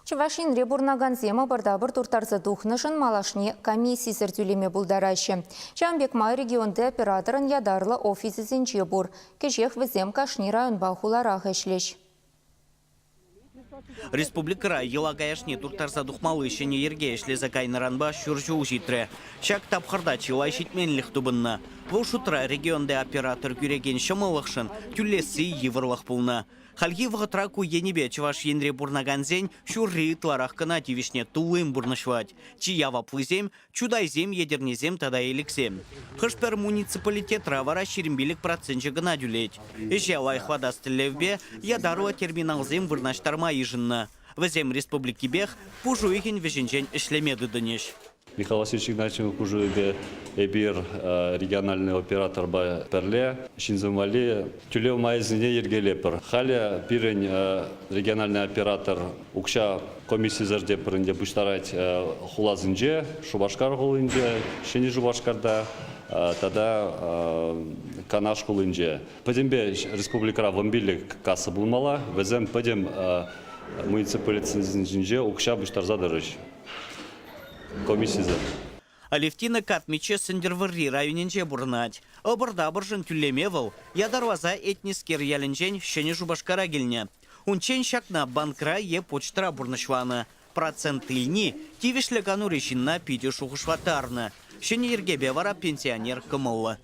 Чӑваш Енре пурӑнакансем ӑпӑр-тапӑр турттарса тухнӑшӑн малашне комиссисӗр тӳлеме пултараҫҫӗ. Ҫавӑн пек май регионти операторӑн ятарлӑ офисӗсенче пур. Кӗҫех вӗсем кашни районпа хуларах ӗҫлӗҫ. Республикӑра йӑла каяшне турттарса тухмалли ҫӗнӗ йӗрке ӗҫлесе кайнӑранпа ҫур ҫул ҫитрӗ. Ҫак тапхӑрта чылай ҫитменлӗх тупӑннӑ. Вӑл шутра регионти оператор кӳрекен ҫӑмӑллӑхшӑн тӳлесси йывӑрлӑх пулнӑ. Хальхи вӑхӑтра ку енӗпе Чӑваш Енре пурӑнакансен ҫурри ытларах кӑна тивӗҫне туллин пурнӑҫлать. Чи яваплисем Чутайсем, Етӗрнесем тата Элӗксем. Хӑш-пӗр муниципалитетра вара 25 проценчӗ кӑна тӳлет. Ӗҫе лайӑхлатас тӗллевпе ятарлӑ терминалсем вырнаҫтарма йышӑннӑ. Вӗсем республикипех пуш уйӑхӗн вӗҫӗнчен ӗҫлеме тытӑнӗҫ. Михаил Васильевич Игнатьев хушӑвӗпе эпир региональный операторпа пӗрле ҫынсем валли тӳлев майӗсене йӗркелетпӗр. Халӗ пирӗн региональный оператор укҫа комиссисӗр те пӗринте пуҫтарать хуласенче, Шупашкар хулинче, Ҫӗнӗ Шупашкарта тата Канаш хулинче. Пӗтӗмпе республикӑра 15 касса пулмалла. Вӗсем пӗтӗм муниципалитетсенче укҫа пуҫтарса тӑрӗҫ комиссисем. Алевтина Катмиче Сӗнтӗрвӑрри районӗнче пурӑнать. Ӑпӑр-тапӑршӑн тӳлеме вӑл ятарласа Этнискер ялӗнчен Ҫӗнӗ Шупашкара килнӗ. Унччен ҫакна банкра е почтӑра пурнӑҫланӑ. Процент илни тивӗҫлӗ канури ҫынна питӗ шухӑшлаттарнӑ. Ҫӗнӗ йӗркепе вара пенсионер кӑмӑллӑ.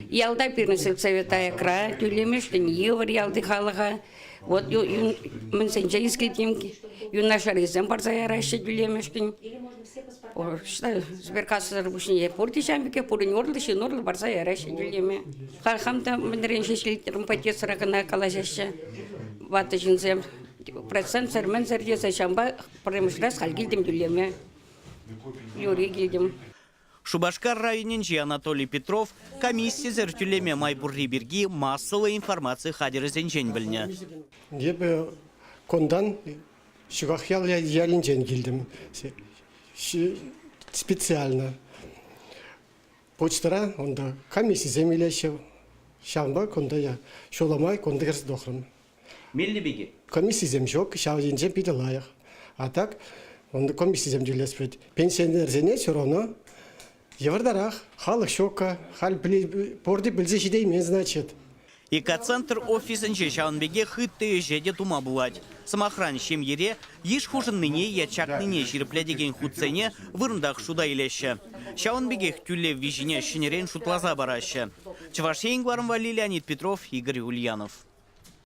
Ялта пирӗн сельсовет аякра тӳлемешкӗн йывӑр ялти халӑха. Вот мӗнсенче искретем юнашарисем парса яраҫҫӗ тӳлемешкӗн. Сберкассӑсӑр пуҫне пурте ҫавӑн пекех пурин урлӑ, ҫын урлӑ парса яраҫҫӗ тӳлеме. Хам та мӗнрен ҫеҫ илтрӗм, пакетсӑр кӑна калаҫаҫҫӗ ватӑ ҫынсем. Процентсӑр-мӗнсӗр тесе ҫавӑнпа пӗрремӗш раз халь килтӗм тӳлеме. Юри килтӗм. Шупашкар районӗнчи Анатолий Петров комиссисӗр тӳлеме май пурри пирки массӑллӑ информаци хатӗрӗсенчен пӗлнӗ. Эпӗ кунтан Ҫывӑх ял ялӗнчен килтӗм. Специально. Почтӑра унта комиссисем илеҫҫӗ. Ҫавӑнпа кунта я ҫула май кунта кӗрсе тухрӑм. Меллӗ пек-и? Комиссисем ҫук, ҫав енчен питӗ лайӑх. А так, унта комиссисем тӳлес пулать. Пенсионерсене все равно йывӑртарах. Халӑх ҫуккӑ, халь пурте пӗлсе ҫитеймен, значит. Экоцентр офисӗнче ҫавӑн пекех ытти ӗҫе те тума пулать. Сӑмахран, ҫемьере йыш хушӑннине е чакнине ҫирӗплетекен хутсене вырӑнтах шута илеҫҫӗ. Ҫавӑн пекех тӳлев виҫине ҫӗнӗрен шутласа параҫҫӗ. Чӑваш Ен кӑларӑм валли Леонид Петров, Игорь Ульянов.